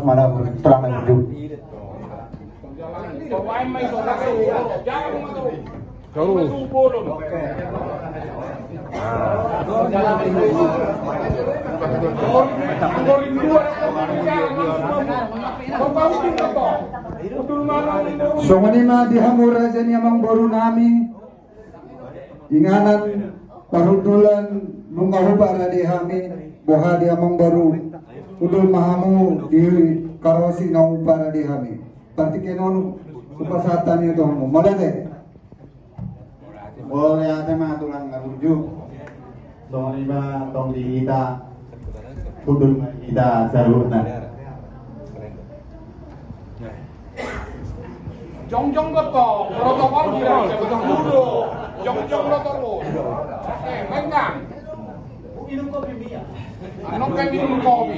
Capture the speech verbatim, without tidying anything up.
Mana terang dulu. Songon i ma di hamu raja ni amangboru nami. Inganan parhundulan nunga huparade hami, boha di amangboru, hundul ma hamu di karosi na huparade hami. Partingkian on hupasahat hami tu hamu. Mauliate. Mauliate ma tulang na burju. Songon i ma tong di hita. Hundul ma hita saluhutna. Jongjong do tong, protokol di raja, betul dulu. Jongjong do tong. Eh, lengkap. Minum kopi, Mia. Anong kayak minum kopi?